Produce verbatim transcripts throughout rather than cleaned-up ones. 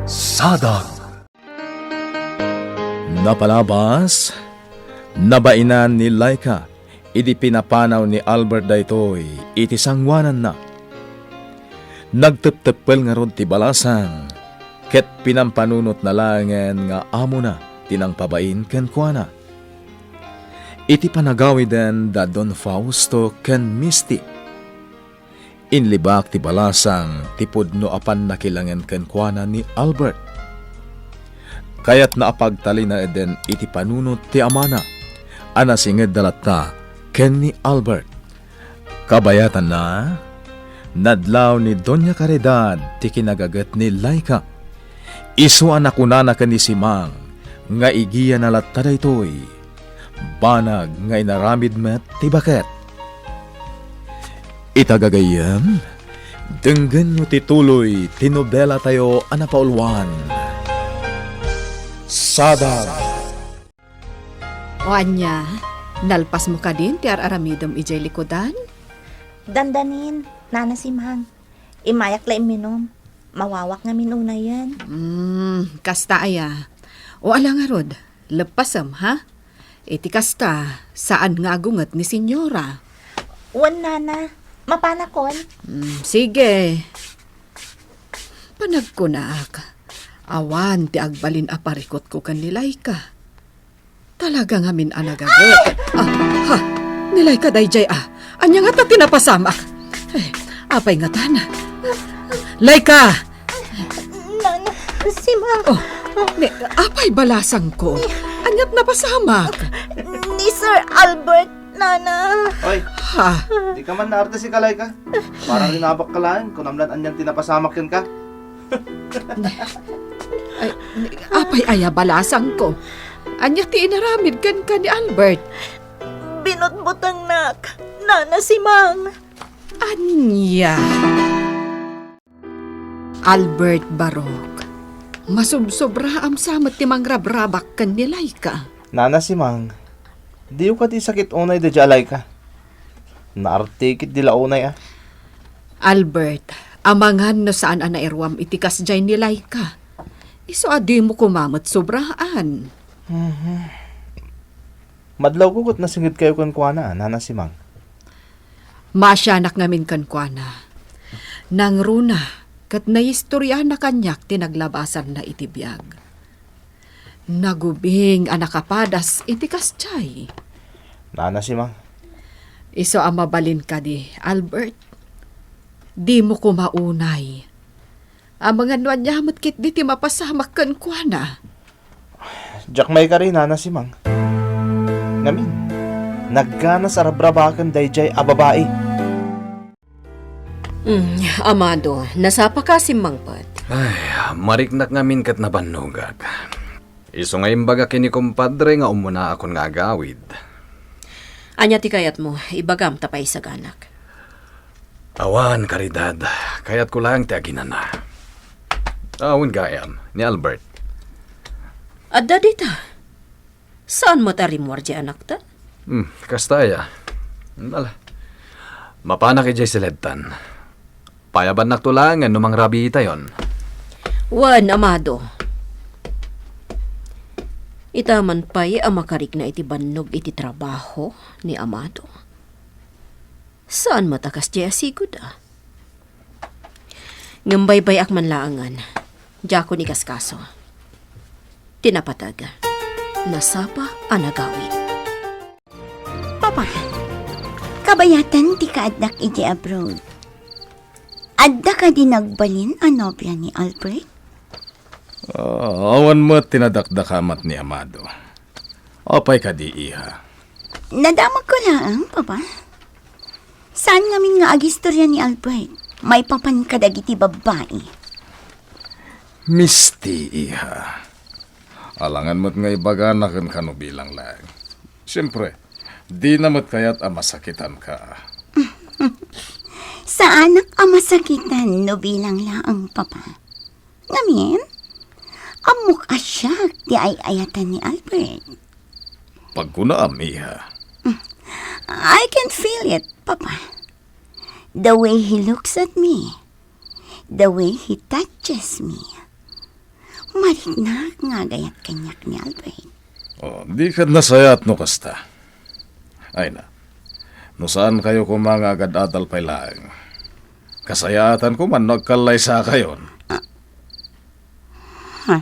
Sadang. Napalabas, nabainan ni Laika idi pinapanaw ni Albert daytoy iti sangoananna. Nagtepteppel ngarud ti balasang ket pinampanunotna laengen nga amona ti nangpabain kenkuana. Iti panagawiden da Don Fausto ken Misty, inlibak ti balasang ti pudno a pannakilangen kenkuana ni Albert. Kayatna a pagtalinaeden iti panunot ti amana a nasingedda latta ken ni Albert. Kabayatanna, nadlaw ni Doña Caridad ti kinagaget ni Laika. Isu a nakunana ken ni Simang nga igiyana latta daytoy, banag nga inaramid met ti baket. Ita gagayyem, denggenyo ti tuloy ti nobelatayo a napauluan, Sadang. O ania, nalpasmo kadin ti ar-aramidem idiay likudan? Dandanin, Nana Simang. Immayak la imminum. Mawawak ngamin unayen. Hmm, kasta aya. O ala ngarud, leppasem, ha? Iti kasta, saan nga agunget ni Senyora. Wen, Nana. Mapanakon? Hmm, sige. Panagkunak, awan ti agbalin a parikutko ken ni Laika. Talaga ngamin a nagaget. Ah, ha? Ni Laika daydiay, ah. Ania ngata ti napasamak? Eh, apay ngatan? Laika! Nana, Simang. Oh, ni, apay balasangko? Aniat napasamak? Ni Sir Albert, Nana. Oy, ha? Di ka man naarte si Laika. Parang rinabak ka laeng, kunam lan anian ti napasamak kenka. Ay, apay aya balasangko? Ania ti inaramid kenka ni Albert? Binutbutengnak, Nana Simang. Ania? Albert Barok, masubsobraam sa met ti mangrabrabak ken ni Laika. Nana Simang, diyo kadi sakit unay daydiay a Laika? Naartikit di la unay a. Albert, amangan no saan a nairuam iti kasdiay ni Laika. Isu a dimo koma met sobraan. Mhm. Madlawko ket nasingedkayo kenkuana, Nana Simang. Maasianak ngamin kenkuana. Nangruna ket naistoriana kaniak ti naglabasanna iti biag. Nagubing a nakapadas iti kasdiay. Nana Simang. Isu a mabalin kadi, Albert. Dimo koma unay. Amangan no ania met ketdi ti mapasamak kenkuana. Diak maikari, Nana Simang. Ngamin, nagganas a rabrabaken daydiay a babai. Mm, Amado, nasapaka a simmangpet? Ay, mariknak ngamin ket nabannogak. Isu nga imbagak ken ni kumpadre nga ummunaakon nga agawid. Ania ti kayatmo? Ibagam ta paisaganak. Awan, Caridad. Kayatko laeng ti aginana. Awan gayam, ni Albert. Adda dita. Saan met a rimmuar diay anakta? Hmm, kasta aya. Ala. Mapanak idiay siledtan. Payabannakto laengen no mangrabiitayon. Wen, Amado. Ita man pay a makarikna iti bannog iti trabaho ni Amado. Saan met a kasdiay a sigud a. Ngem baybay-ak man laengen. Diakon ikaskaso. Ti napateg. Nasapa a nagawid. Papa, kabayatan ti kaaddak idiay abroad. Adda kadi nagbalin a nobia ni Albert? Ah, awan met ti nadakdakamat ni Amado. Apay kadi, iha? Nadamagko laeng, Papa. Saan ngamin nga agistoria ni Albert maipapan kadagiti babbai? Misti, iha. Alangan met nga ibagana kenka no bilang laeng. Siempre, dina met kayat a masakitanka. Saanak a masakitan no bilang laeng, Papa. Ngamin, ammok a siak ti ay-ayatan ni Albert. Pagkunaam, iha. I can feel it, Papa. The way he looks at me. The way he touches me. Mariknak nga agayat kaniak ni Albert. Oh, di ket nasayaat no kasta. Ay na, no saan kayo koma nga agad-adal pay laeng. Kasayaatan ko man no agkallaysa kayon. Ah. Ha?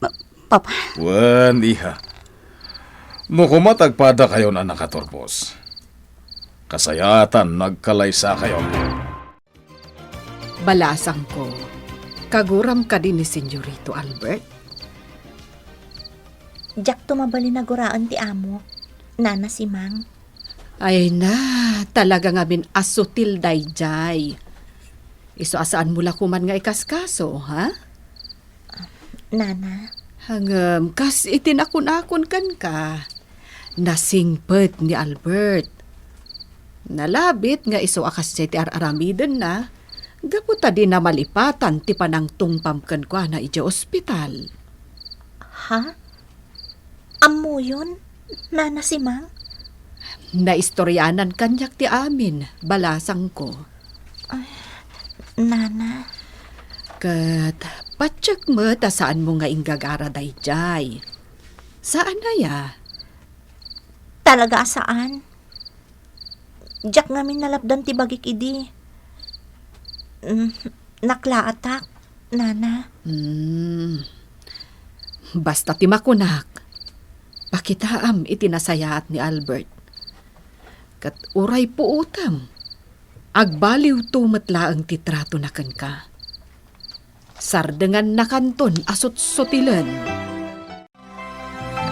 Pa-, Papa? Wen, iha. No koma ta agpada kayon a nakaturbos. Kasayaatan no agkallaysa kayon. Balasangko, kaguram kadi ni Senyorito Albert? Diakto mabalin a guraen ti amo, Nana Simang. Ay na, talaga ngamin a sutil daydiay. Isu a saanmo la koman nga ikaskaso, ha? Nana. Ngem, kas iti nakunakon kenka, nasingpet ni Albert. Nalabit nga isu a kasdiay ti ar-aramidenna, gapu ta dina malipatan ti panangtungpam kenkuana idiay ospital. Ha? Ammoyon, Nana Simang? Naistorianan kaniak ti amin, balasangko. Ay, Nana. Ket patiek met a saanmo nga inggagara daydiay. Saan aya? Talaga a saan. Diak ngamin nalapdan ti bagik idi. Mm, naklaatak, Nana. Hmm. Basta ti makunak, pakitaam iti nasayaat ni Albert. Ket uray puotem, agbaliwto met laeng ti tratona kenka. Sardengannakanton a sutsutilen.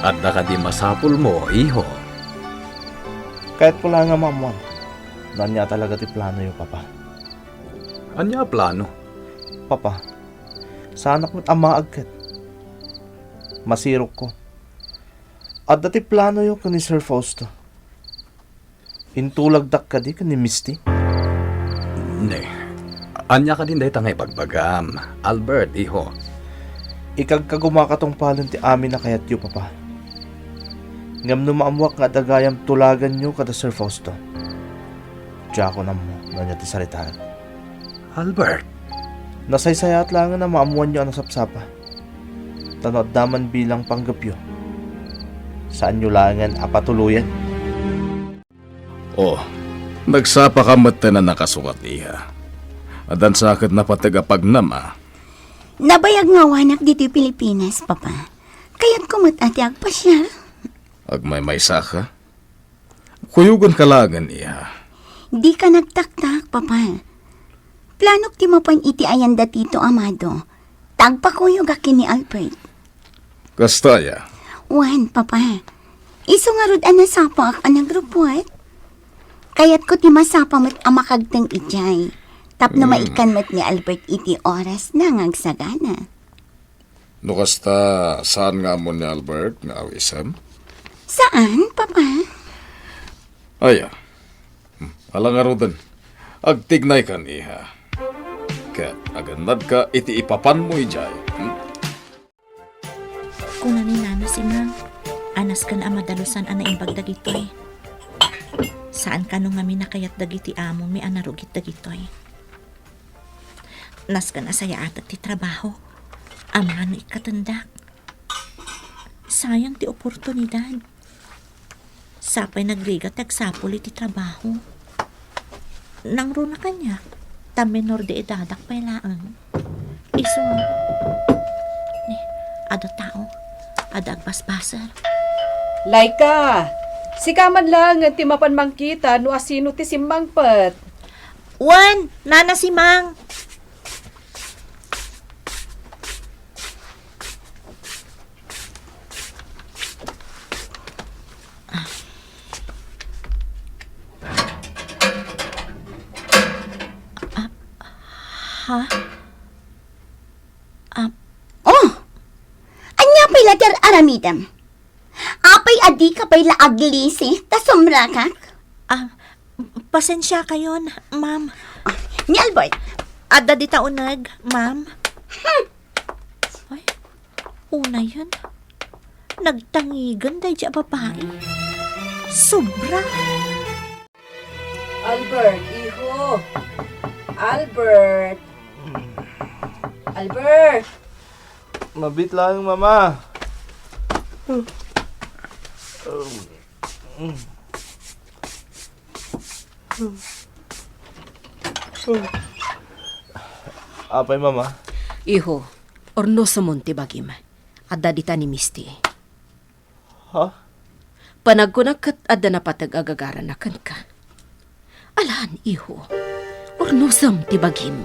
Adda kadi masapulmo, iho? Kayatko laeng a maammuan no ania talaga ti planoyo, Papa. Ania a plano? Papa, saanak met a maagket. Masirokko. Adda ti planoyo ken ni Sir Fausto. Intulagdak kadi ken ni Misty? Ne, ania kadin dayta nga ibagbagam, Albert, iho? Ikagkagumaka tungpalen ti amin a kayatyo, Papa. Ngem no maammuak nga adda gayam tulaganyo kada Sir Fausto, diakon ammo no ania ti saritaek. Albert! Nasaysayaat laengen a maammuanyo a nasapsapa. Ta no adda man bilang panggepyo, saanyo laengen a patuloyen. Oh, nagsapaka metten a nakasukat, iha. Addan sa ket napateg a pagnam, a. Nabayag nga awanak ditoy Pilipinas, Papa. Kayatko met a ti agpasiar. Agmaymaysaka? Kuyogenka laengen, iha. Dika nagtaktak, Papa. Planok ti mapan iti ayan da Tito Amado. Ta agpakuyogak ken ni Albert. Kasta aya? Wen, Papa. Isu ngarud a nasapaak a nagrupot. Kayatko ti masapa met a makagteng idiay. Tapno Hmm. maikkan met ni Albert iti orasna nga agsagana. No kasta, saan nga ammon ni Albert nga awisem? Saan, Papa? Aya. Hmm, ala ngaruden. Agtignaykan, iha. Ket agannadka iti ipapanmo idiay. Hmm? Kuna ni Nana Simang, a nasken a madalusan a naimbag dagitoy. Saan kano ngamin a kayat dagiti amomi a narugit dagitoy. Nasken a sayaatek ti trabaho. Amangan no ikkatendak. Sayang ti oportunidad. Sapay nagrigat ti agsapul iti trabaho. Nangruna kaniak, ta menor de edadak pay laeng. Isu, ni, adda tao, adda agbasbasar. Laika, sika man laengen ti mapan mangkita no asino ti simmangpet. Wen, Nana Simang. Ah, ha? Ah. Oh! Ania pay la ti ar-aramidem? Apay a dika pay la aglisi ta sumrekak? Ah, pasensiakayon, ma'am. Ah, ni Albert. Adda dita uneg, ma'am. Hmm. Ay, unayen. Nagtangigen daydi a babai. Sobra. Albert, iho. Albert. Albert. Mabiit laeng, Mama. Apay, Mama? Iho, urnosemon ti bagim. Adda dita ni Misty. Ha? Panagkunak ket adda napateg a gagarana kenka. Alan, iho. Urnosem ti bagim.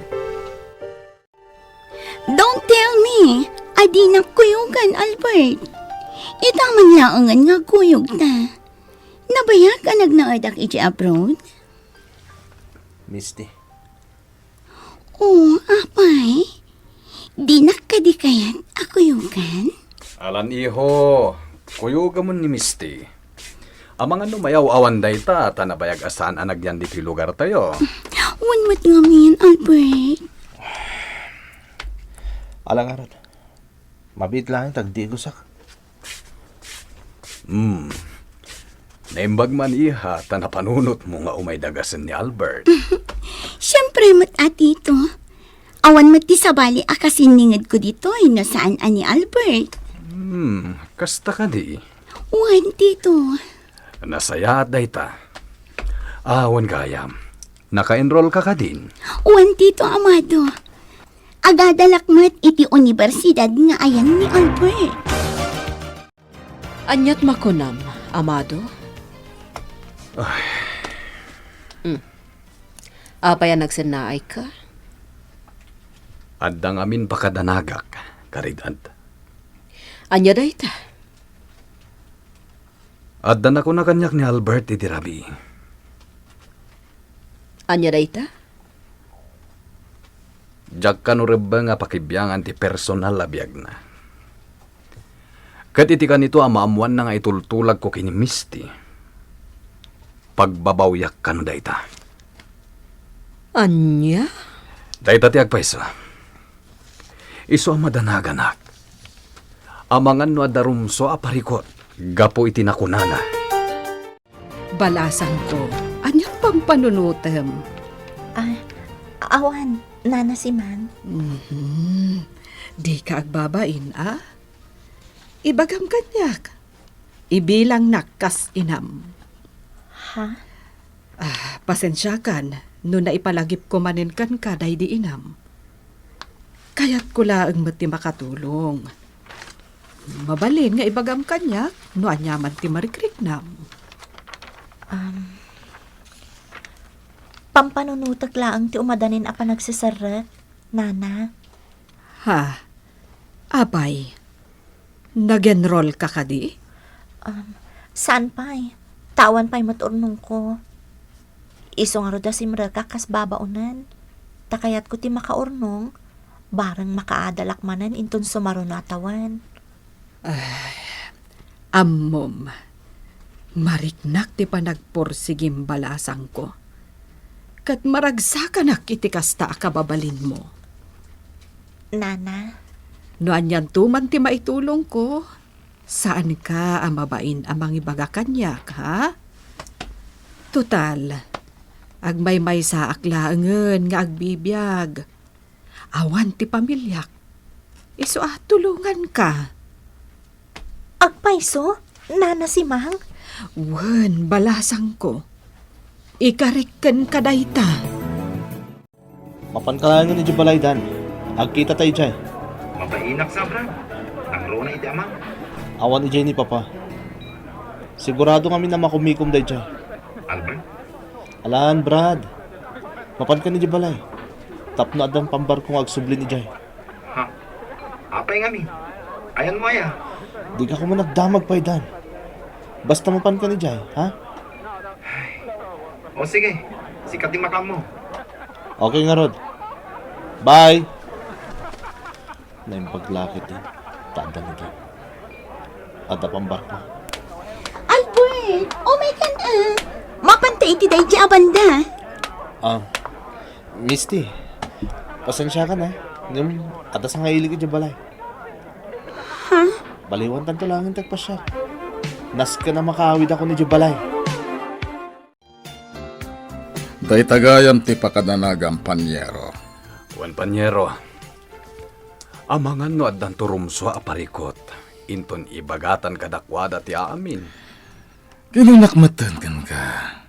Don't tell me a dinak kuyogan, Albert. Ita man laengen nga kuyogta. Nabayag a nagnaedak iti abroad? Misty. Oh, apay? Dinak kadi kayat a kuyogan? Alan, iho, kuyogamon ni Misty. Amangan no mayaw-awan dayta, ta nabayag a saan a nagyan ditoy lugartayo. Wen met ngamin, Albert. Ala ngarud. Mabiit laeng ta agdi-igosak. Hmm. Naimbag man, iha, ta napanunotmo nga umay dagasen ni Albert. Siempre met a, Tito. Awan met ti sabali a kasinningedko ditoy no saan a ni Albert. Hmm, kasta kadi? Wen, Tito. Nasayaat dayta. Awan gayam. Naka-enroll ka kadin? Wen, Tito Amado. Agadalak met iti universidad nga ayan ni Albert. Aniat makunam, Amado? Ay. Mm. Apay a nagsennaayka? Adda ngamin pakadanagak, karid-at. Ania dayta? Adda nakuna kaniak ni Albert iti rabii. Ania dayta? Diak kano rebbeng a pakibiangan ti personal a biagna. Ket iti kanito a maammoanna nga itultulagko ken ni Misty, pagbabawiak kano dayta. Ania? Dayta ti agpayso. Isu a madanaganak. Amangan no adda rumsua a parikut gapu iti nakunana. Balasangko, ania pampanunotem? Ah, awan, Nana Simang. Mhm. Dika agbabain, a? Ibagam kaniak. Ibilangnak kas inam. Ha? Ah, pasensiakan no naipalagipko manen kenka daydi inam. Kayatko laeng met ti makatulong. Mabalin nga ibagam kaniak no aniaman ti marikriknam. Um, pampanunotek laeng ti umadanin a panagseserrek, Nana. Ha? Apay? Nag-enroll ka kadi? Um, saan pay. Ta awan pay met urnongko. Isu ngarud a simrekak kas babaonen. Ta kayatko ti makaurnong, bareng makaadalak manen inton sumaruno a tawen. Ay, ammom, mariknak ti panagpursigim, balasangko. Ket maragsakanak iti kasta a kababalinmo. Nana. No anianto man ti maitulongko, saanka a mabain a mangibaga kaniak, ha? Total, agmaymaysaak laengen nga agbibiag. Awan ti pamiliak. Isu a tulonganka. Agpayso, Nana Simang? Wen, balasangko. Ikarik kenka dayta. Mapanka laengen idiay balay, Dan. Agkitata idiay. Mabainak sa, Brad. Nangruna iti amam. Awan idiay ni Papa. Sigurado ngamin a makumikom daydiay. Albert? Alan, Brad. Mapankan idiay balay. Tapno addan pambarko nga agsublin idiay. Ha? Apay ngamin? Ayanmo aya? Dika koma agdamag pay, Dan. Basta mapankan idiay, ha? O sige, sika ti makaammo. Okay ngarud. Bye! Naimbag la ketdi. Ta adda ni Dan. Adda pambarko. Albert! Oh my God, ah! Mapanta iti daydi a banda. Ah, Misty, pasensiakan, ah. Ngem, adda sangailik idiay balay. Ha? Baliwantanto laengen ti agpasiar. Nasken a makaawidakon idiay balay. Dayta gayam ti pakadanagam, panyero. Wen, panyero. Amangan no addanto rumsua a parikut, inton ibagatan kadakuada ti amin. Kinunak metten kenka,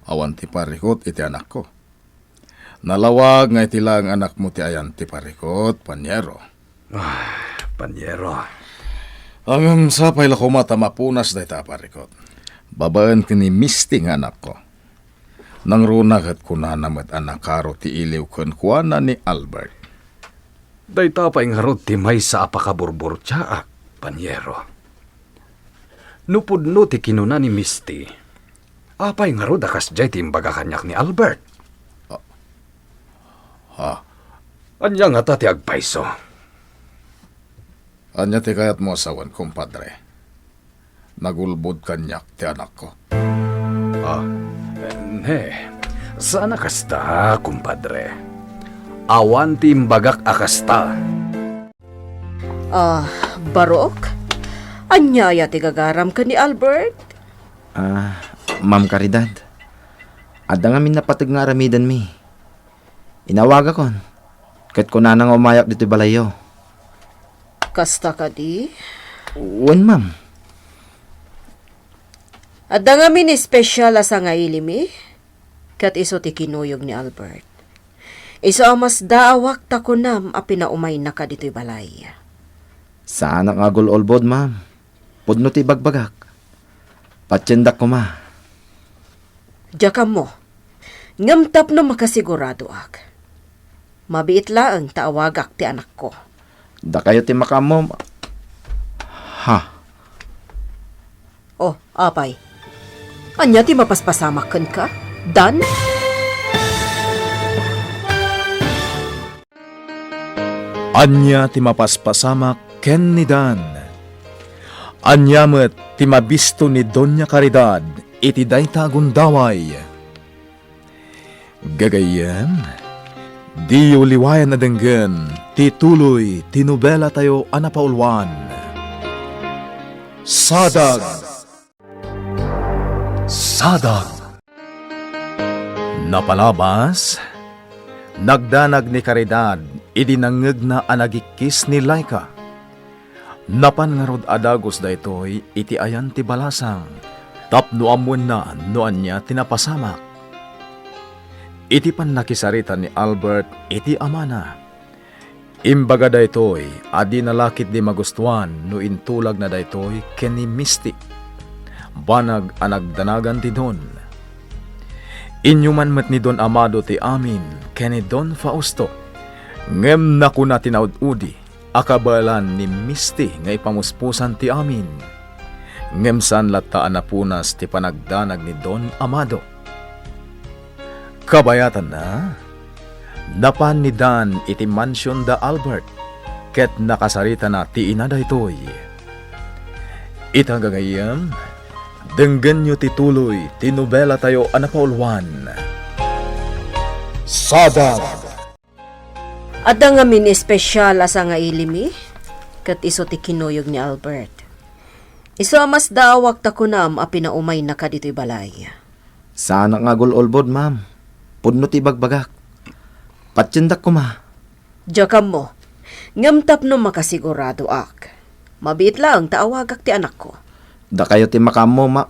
awan ti parikut iti anakko. Nalawag nga iti laeng anakmo ti ayan ti parikut, Paniero. Ah, Paniero. Ngem sapay la koma ta mapunas dayta a parikut. Babaen ken ni Misty nga anakko. Nangruna ket kunana met a nakaro ti iliw kenkuana ni Albert. Dayta pay ngarud ti maysa a pakaburburtiaak, Paniero. No pudno ti kinuna ni Misty, apay ngarud a kasdiay ti imbaga kaniak ni Albert? Ah. Ha? Ania ngata ti agpayso? Ania ti kayatmo a sawen, kumpadre? Nagulbod kaniak ti anakko. Ah, ne, saan a kasta, kumpadre. Awan ti imbagak a kasta. Ah, Barok? Ania aya ti gagaram ken ni Albert? Ah, Ma'am Caridad, adda ngamin napateg nga aramidenmi. Inawagakon, ket kunana nga umayak ditoy balayyo. Kasta kadi? Wen, ma'am. Adda ngamin espesial a sangailimi, ket isu ti kinuyog ni Albert. Isu a masdaawak ta kunam a pinaumaynaka ditoy balay. Saanak nga agul-ulbod, ma'am. Pudno ti ibagbagak. Patiendak koma. Diak ammo. Ngem tapno makasiguradoak, mabiit laeng ta awagak ti anakko. Dakayo ti makaammo. Ha? Oh, apay. Ania ti mapaspasamak kenka, Dan? Ania ti mapaspasamak ken ni Dan? Ania met ti mabisto ni Doña Caridad iti dayta a gundaway? Gagayyem, diyo liwayan a denggen ti tuloy ti nobelatayo a napauluan. Sadag! Sadag! Napalabas, nagdanag ni Caridad idi nangngegna a nagikkis ni Laika. Napan ngarud a dagus daytoy iti ayan ti balasang, tapno ammoenna no ania ti napasamak. Iti pannakisarita ni Albert iti amana, imbaga daytoy a dina la ketdi magustuan no intulagna daytoy ken ni Misty, banag a nagdanagan ti Don. Inyuman met ni Don Amado ti amin ken ni Don Fausto, ngem nakuna ti naud-udi a kabaelan ni Misty nga ipamuspusan ti amin. Ngem saan latta a napunas ti panagdanag ni Don Amado. Kabayatanna, napan ni Dan iti mansion da Albert, ket nakasaritana ti ina daytoy. Ita gagayyem, denggenyo ti tuloy ti nobelatayo a napauluan. Sadag! Adda ngamin espesial a sangailimi, ket isu ti kinuyog ni Albert. Isu a masdaawak ta kunam a pinaumaynaka ditoy balay. Saanak nga agul-ulbod, ma'am. Pudno ti ibagbagak. Patiendak koma. Diak ammo. Ngem tapno makasiguradoak, mabiit laeng ta awagak ti anakko. Dakayo ti makaammo, ma-,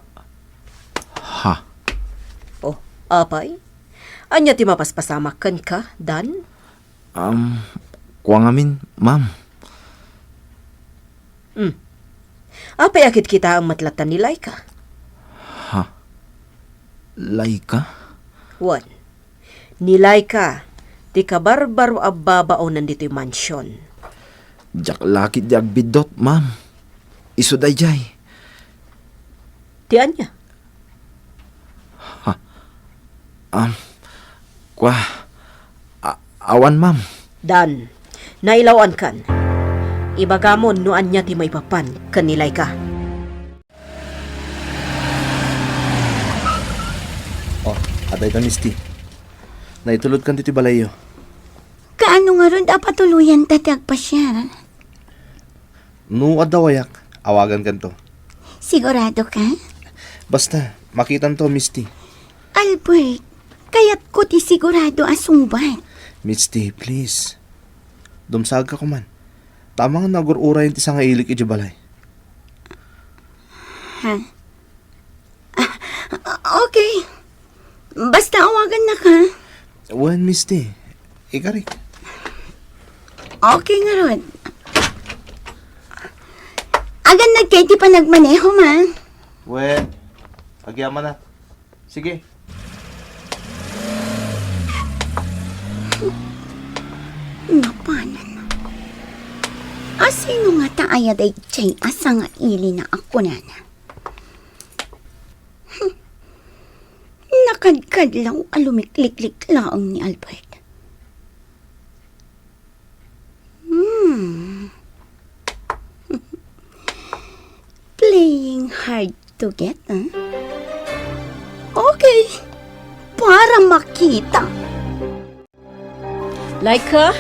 ha? Oh, apay? Ania ti mapaspasamak kenka, Dan? Um, kua ngamin, ma'am. Hmm. Apay a kitkitaem met latta ni Laika? Ha? Laika? Wen, ni Laika ti kabarbaro a babaonen ditoy mansion. Diak la ketdi agbiddut, ma'am. Isu daydiay. Ti ania? Ha? Um, kua, a-, awan, ma'am. Dan, nailaw-ankan. Ibagamon no ania ti maipapan ken ni Laika. Oh, adda ita, Misty. Naitulodkan ditoy balayyo. Kaano ngarud a patuloyanta ti agpasiar? No adda wayak, awagankanto. Sigurado ka? Basta, makitanto, Misty. Albert, kayatko ti sigurado a sungbat. Misty, please. Dumsagka koman. Ta amangan no agur-urayen ti sangailik idiay balay. Ha? Ah, okay. Basta awagannak, ha? Wen, Misty. Ikarik. Okay ngarud. Agannad kay ti panagmanehom, ha? Wen, agyamanak. Sige. Napanan. A, sino ngata aya daydiay a sangailina a kunana? Hmm. Nakadkadlaw a lumikliklik laeng ni Albert. Hmm. Playing hard to get, huh? Okay. Para makita. Laika?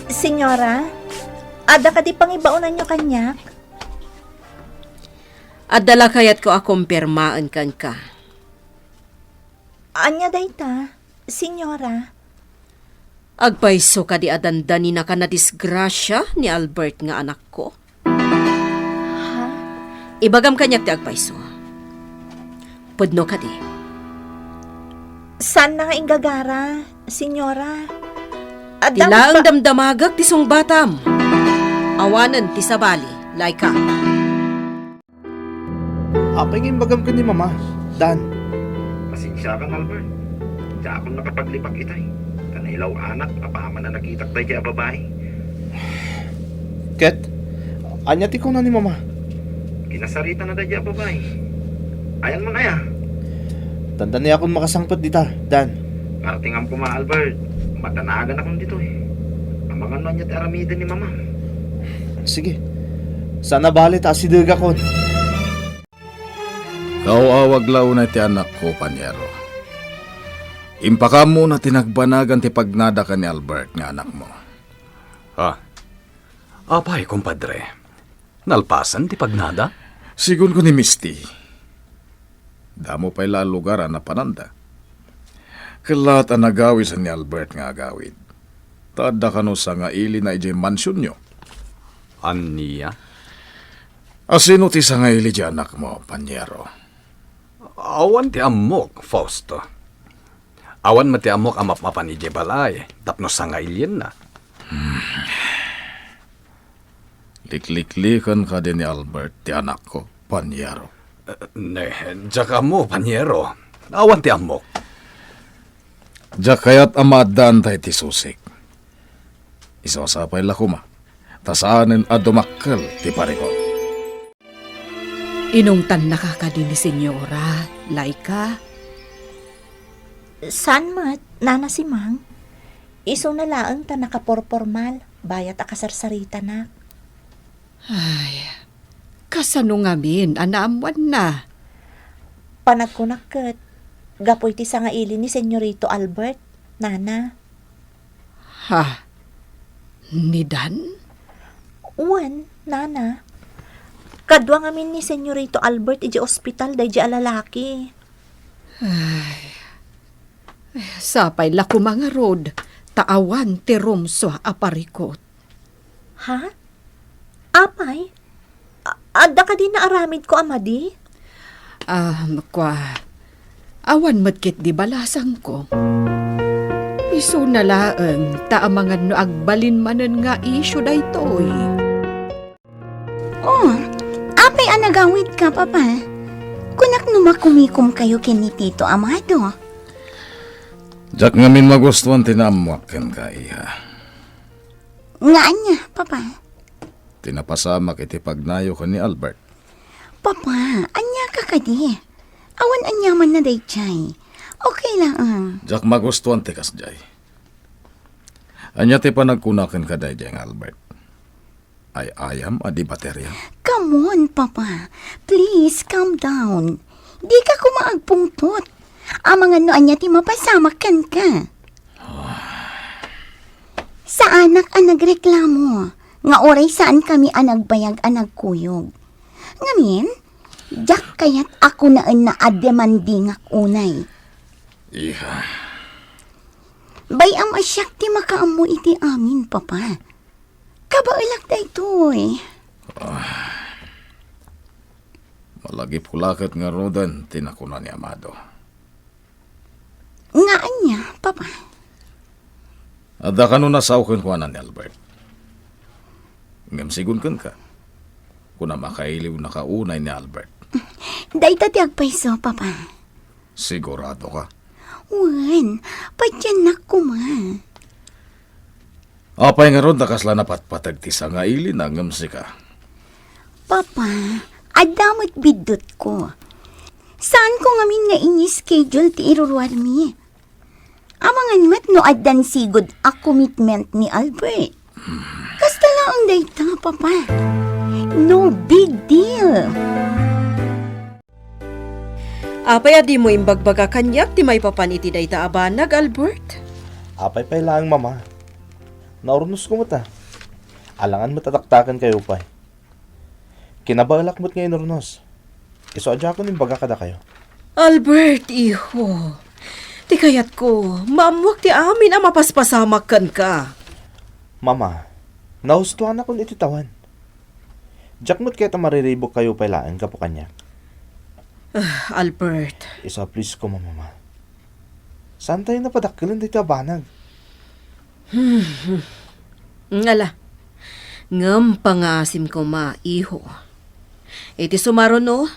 Senyora, adda kadi pangibaonanyo kaniak? Adda la kayatko a kumpirmaen kenka. Ania dayta, senyora? Agpayso kadi a dandaninaka a nadisgrasia ni Albert nga anakko? Ha? Ibagam kaniak ti agpayso. Pudno kadi? Saanna nga inggagara, senyora. Ti laeng damdamagek ti sungbatam. Awanen ti sabali, Laika. Apay nga imbagam ken ni Mama, Dan? Pasensiakan, Albert. Diakon nakapaglibak itay. Ta nailaw-anak apaman a nakitak daydiay a babai. Ket, ania ti kuna ni Mama? Kinasaritana daydiay a babai. Ayanmon aya? Dandaniakon makasangpet dita, Dan. Partingam koma, Albert. Madanaganakon ditoy. Amangan no ania ti aramiden ni Mama. Sige. Saan a bale ta asidegakon. Kaaw-awag la unay ti anakko, Paniero. Impakaammo na ti nagbanagan ti pagnada ken ni Albert nga anakmo. Ha? Apay, kumpadre? Nalpasen ti pagnada? Sigun ko ni Misty, damo pay la a lugar a napananda. Ket laat a nagawisen ni Albert nga agawid. Ta adda kano sangailina idiay mansionyo. Ania? Asino ti sangaili ti anakmo, Paniero? Awan ti ammok, Fausto. Awan met ti ammok a mapmapan idiay balay tapno sangailienna. Hmm. Liklikliken kadi ni Albert ti anakko, Paniero? Eh, ne, diak ammo, Paniero. Awan ti ammok. Diak kayat a maaddaanta iti susik. Isu a sapay la koma, ta saanen a dumakkel ti parikut. Inungtannaka kadi ni Senyora, Laika? Saan met, Nana Simang. Isuna laeng ta nakaporpormal, bayat a kasarsaritana. Ay, kasano ngamin a naammoanna? Panagkunak ket, gapu iti sangaili ni Senyorito Albert, Nana. Ha? Ni Dan? Wen, Nana. Kadua ngamin ni Senyorito Albert idiay ospital daydiay a lalaki. Ay. Sapay la koma ngarud, ta awan ti rumsua a parikut. Ha? Apay? A-, adda kadi naaramidko a madi? Ah, kua, awan met ketdi balasangko. Isuna laeng ta amangan no agbalin manen nga isyu daytoy. Oh, apay a nagawidka, Papa? Kunak no makumikomkayo ken ni Tito Amado. Diak ngamin magustuan ti naammoak kenka, iha. Nga ania, Papa? Ti napasamak iti pagnayo ken ni Albert. Papa, ania ka kadi? Awan aniamanna daydiay. Okay laeng. Diak magustuan ti kasdiay. Ania ti panagkuna kenka daydiay nga Albert? Ay-ayam a di bateria? Come on, Papa. Please, calm down. Dika koma agpungtot. Amangan no ania ti mapasamak kenka. Saanak a nagreklamo nga uray saankami a nagbayag a nagkuyog. Ngamin, diak kayat a kunaenna a demandingak unay. Iha. Bay-am a siak ti makaammo iti amin, Papa. Abaelak daytoy. Malagipko la ket ngaruden ti nakuna ni Amado. Nga ania, Papa? Adda kano nasaoken kuana ni Albert. Ngem sigun kenka, kuna makailiwnaka unay ni Albert. Dayta ti agpayso, Papa. Sigurado ka? Wen, patiennak koma. Apay ngarud ta kasla napatpateg ti sangailina ngem sika? Papa, adda met biddutko. Saanko ngamin nga ini-schedule ti iruruarmi. Amangan met no addan sigud a commitment ni Albert. Kasta laeng dayta, Papa. No big deal. Apay a dimo imbagbaga kaniak ti maipapan iti dayta a banag, Albert? Apay pay laeng, Mama. Naurnosko met a. Alangan met a taktakenkayo pay. Kinabaelak met nga inurnos. Isu a diakon imbaga kadakayo. Albert, iho. Ti kayatko, maammoak ti amin a mapaspasamak kenka. Mama, nahustuanakon iti tawen. Diak met kayat a mariribukkayo pay laeng gapu kaniak. Ah, Albert. Isu a please ko, Mama. Saantayo napadakkelen dayta a banag. Hmm. Ngala. Ngem pangaasim koma, iho. Iti sumaruno,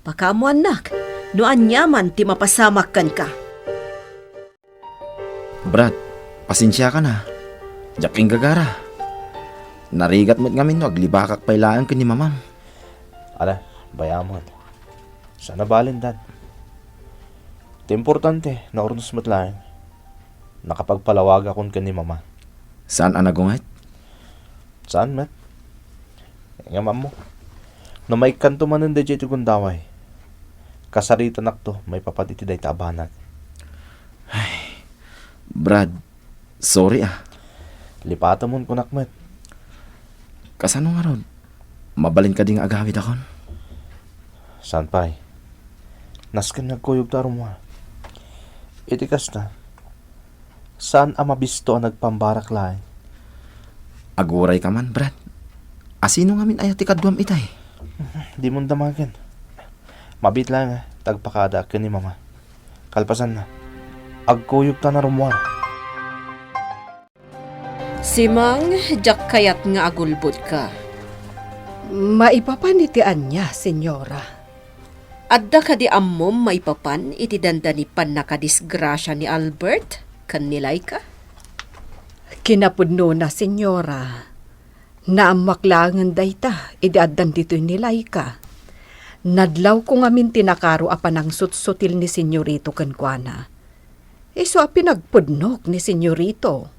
pakaammoannak no aniaman ti mapasamak kenka. Brad, pasensiakan a. Diak inggagara. Narigat met ngamin no aglibakak pay laeng ken ni Mamam. Ala, bayamon. Saan a bale, Dad. Ti importante, naurnos met laeng. Nakapagpalawagakon ken ni Mama. Saan a nagunget? Saan met. Ngem ammo, no maikkanto manen daydiay ti gundaway, kasaritanakto maipapan iti dayta a banag. Ay, Brad, sorry a. Lipatemon kunak met. Kasano ngarud? Mabalin kadi nga agawidakon? Saan pay. Nasken nga agkuyogta a rummuar. Iti kasta, saan a mabisto a nagpambarak laeng. Aguray ka man, Brad. Asino ngamin aya ti kaduam itay? Dimon damagen. Mabiit laeng a, ta agpakadaak ken ni Mama. Kalpasanna, agkuyogtan a rummuar. Simang, diak kayat nga agulbodka. Maipapan iti ania, Senyora? Adda kadi ammom maipapan iti dandani pannakadisgrasia ni Albert ken ni Laika? Kinapudnona, Senyora. Naammoak laengen dayta idi addan ditoy ni Laika. Nadlawko ngamin ti nakaro a panangsutsutil ni Senyorito kenkuana. Isu a pinagpudnok ni Senyorito.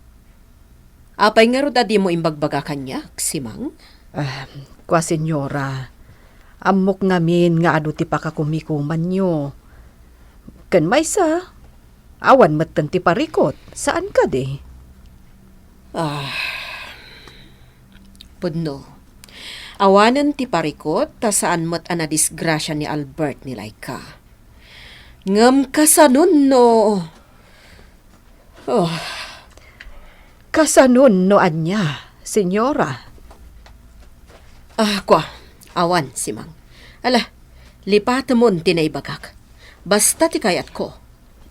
Apay ngarud a dimo imbagbaga kaniak, Simang? Ah, kua, Senyora, ammok ngamin nga adu ti pakakumikumanyo. Ken maysa, awan metten ti parikut, saan kadi? Ah, pudno. Awanen ti parikut, ta saan met a nadisgrasia ni Albert ni Laika. Ngem kasanon no, oh. Kasanon no ania, Senyora? Ah, kua, awan, Simang. Ala, lipatemon ti naibagak. Basta ti kayatko,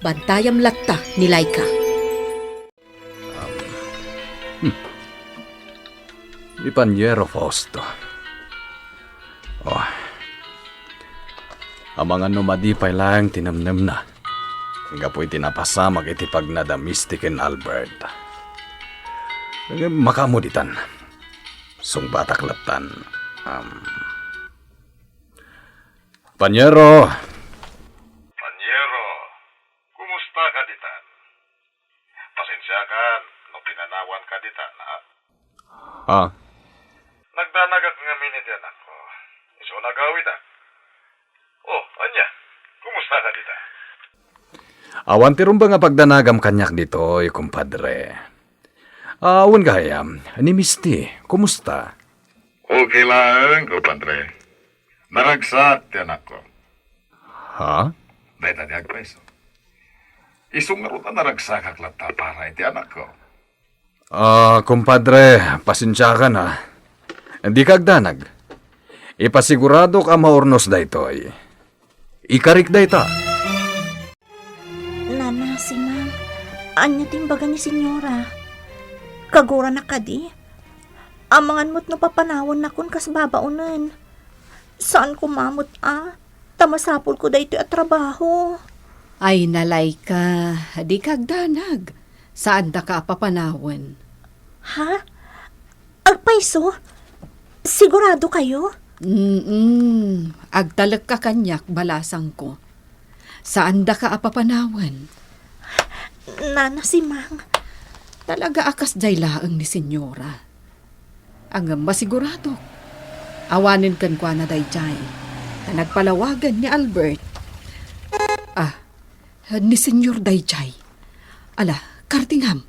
bantayam latta ni Laika. Hmm. Ni Paniero Fausto. Oh. Amangan no madi pay laeng ti nemnemna gapu iti napasamak iti pagna da Misty ken Albert. Ngem makaammo ditan. Sungbatak lattan. Um, Paniero! Paniero, kumusta ka ditan? Pasensiakan no pinanawan ka ditan, ha? Ha? Nagdanagak ngamin iti anakko. Isu a nagawidak. Oh, ania? Kumusta ka dita? Awan ti rumbeng a pagdanagam kaniak ditoy, kumpadre. Ah, wen gayam, ni Misty, kumusta? Okay laeng, kumpadre. Naragsak ti anakko. Ha? Dayta ti agpayso. Isu ngarud a naragsakak latta para iti anakko. Ah, kumpadre, pasensiakan, a. Dika agdanag. Ipasiguradok a maurnos daytoy. Ikarik dayta. Nana, Simang, ania ti imbaga ni Senyora? Kaguranak kadi? Amangan met no papanawennakon kas babaonen. Saan koma met a, ta masapulko daytoy a trabaho. Ay, nalayka, dika agdanag. Saandaka a papanawen. Ha? Agpayso? Sigurado kayo? Mm, agtalekka kaniak, balasangko. Saandaka a papanawen. Nana, Simang. Talaga a kasdiay laeng ni Senyora. Ngem masiguradok. Awanen kenkuana daydiay. Ta nagpalawagen ni Albert. Ah, ni Senyor daydiay. Ala, kardingam.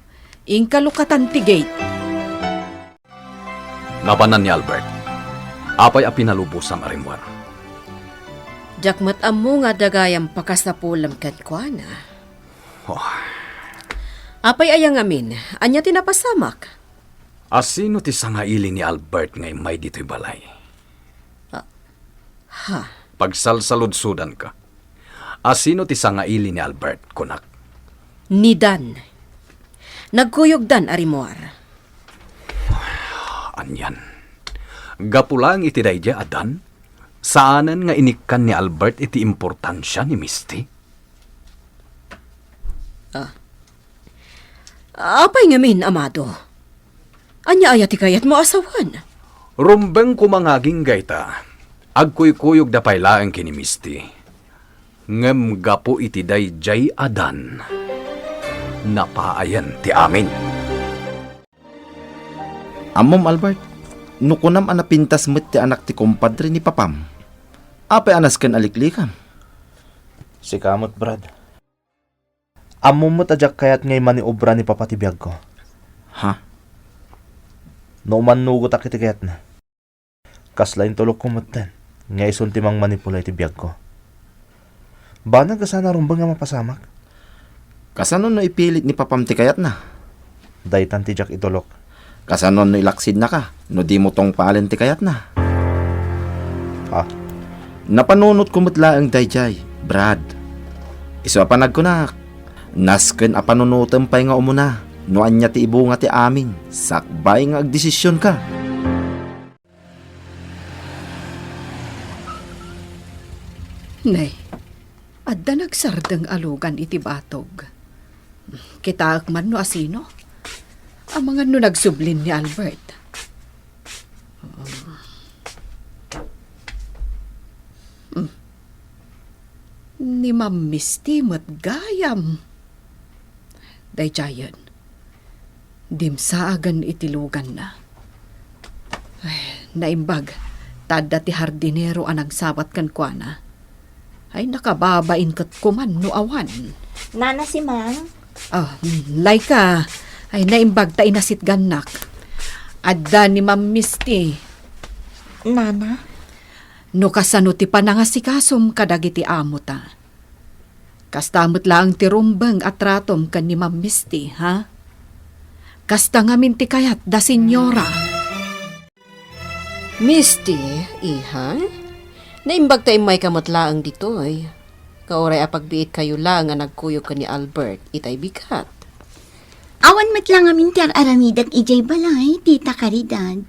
Inka lukatan ti gate. Napanan ni Albert. Apay a pinalubosam a rimmuar? Diak met ammo nga adda gayam pakasapulem kenkuana. Oh. Apay aya ngamin? Ania ti napasamak? Asino ti sangaili ni Albert nga immay ditoy balay? Ah, ha? Pagsalsaludsodanka. Asino ti sangaili ni Albert, kunak? Ni Dan. Nagkuyogdan a rimmuar. Anian? Gapu laeng iti daydiay a Dan? Saanen nga inikkan ni Albert iti importansia ni Misty? Ah. Apay ngamin, amado? Ania aya ti kayatmo a sawen? Rumbeng koma nga agingga ita. Agkuykuyogda pay laeng ken ni Misty. Ngem gapu iti daydiay a Dan, napaayen ti amin. Ammom, Albert, no kunam a napintas met ti anak ti kumpadre ni papam, apay a nasken a liklikam? Sika met, Brad. Ammom met a diak kayat nga immaniobra ni papa ti biagko. Ha? No umannugotak iti kayatna, kasla intulokko metten nga isun ti mangmanipula iti biagko. Banag a saan a rumbeng a mapasamak. Kasano no ipilit ni papam ti kayatna? Daytan ti diak itulok. Kasano no ilaksidnaka no dimo tungpalen ti kayatna? Ha? Napanunotko met laeng daydiay, Brad. Isu a panagkunak, nasken a panunotem pay nga umuna no ania ti ibunga ti amin sakbay nga agdesisionka. Nay, adda nagsardeng a lugan iti batog. Kitaek man no asino. Amangan no nagsublin ni Albert. Hmm. Ni Ma'am Misty met gayam. Daydiayen. Dimsaagen iti luganna. Ay, naimbag, ta adda ti hardinero a nagsabat kenkuana. Ay, nakababain ket kuman no awan. Nana, Simang? Ah, mm, Laika. Ay, naimbag ta inasitgannak. Adda ni Ma'am Misty. Nana? No kasano ti panangasikasom kadagiti amota? Kasta met laeng ti rumbeng a tratom ken ni Ma'am Misty, ha? Kasta ngamin ti kayat da, Senyora. Misty, iha, naimbag ta immayka met laeng ditoy. Nga uray a pagbiitkayo laeng a nagkuyog ken ni Albert, itay bigat. Awan met la ngamin ti ar-aramidek idiay balay, Tita Caridad.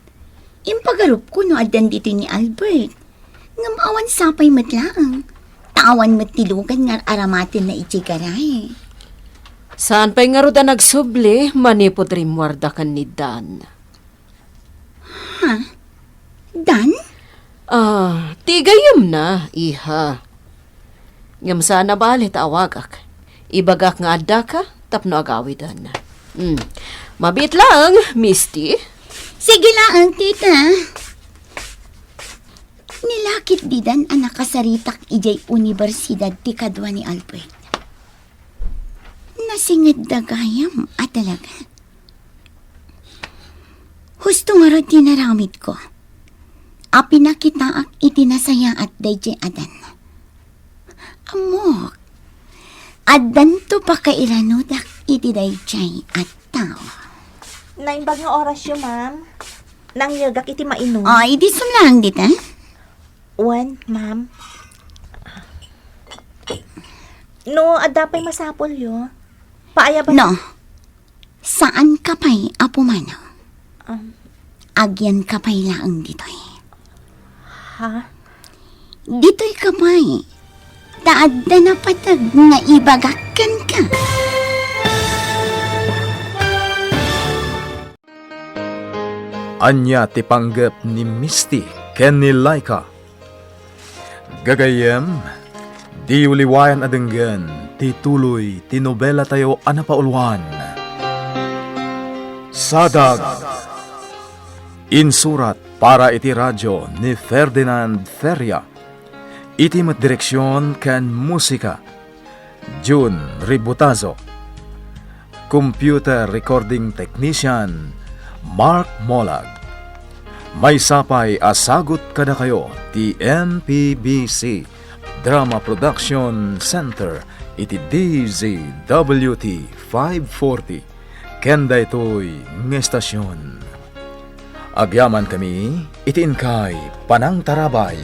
Impagarupko no addan ditoy ni Albert. Ngem awan sapay met laeng. Ta awan met ti lugan nga ar-aramatenna idiay garahe. Saan pay ngarud a nagsubli manipud rimmuarda ken ni Dan? Ha? Dan? Ah, ti gayyemna, iha. Ngem saan a bale ta awagak. Ibagak nga addaka tapno agawiden. Hmm. Mabiit laeng, Misty. Sige laeng, tita. Nilakit didan a nakasaritak idiay universidad ti kadua ni Albert. Nasingedda gayam a talaga. Husto ngarud ti naramidko a pinakitaak iti nasayaat daydiay a Dan. Ammok, addanto pakairanudak iti daydiay a tao. Naimbag nga orasyo, ma'am. Nangyegak iti mainum. Ah, idi sumlang dita? Wen, ma'am. No, adda pay masapulyo. Paayaban. No. Saanka pay a pumanaw. Um, Agyanka pay laeng ditoy. Ha? Ditoyka pay. Ta adda napateg nga ibagak kenka. Ania ti panggep ni Misty ken ni Laika? Gagayyem, diyo liwayan a denggen ti tuloy ti nobelatayo a napauluan, Sadag. Insurat para iti radio ni Ferdinand Feria. Iti met direksion ken musika, Jun Ributazo. Computer recording technician, Mark Molag. Maysa pay a sagut kadakayo ti M P B C Drama Production Center iti D Z W T five forty, ken daytoy nga estasion. Agyamankami iti inkay panangtarabay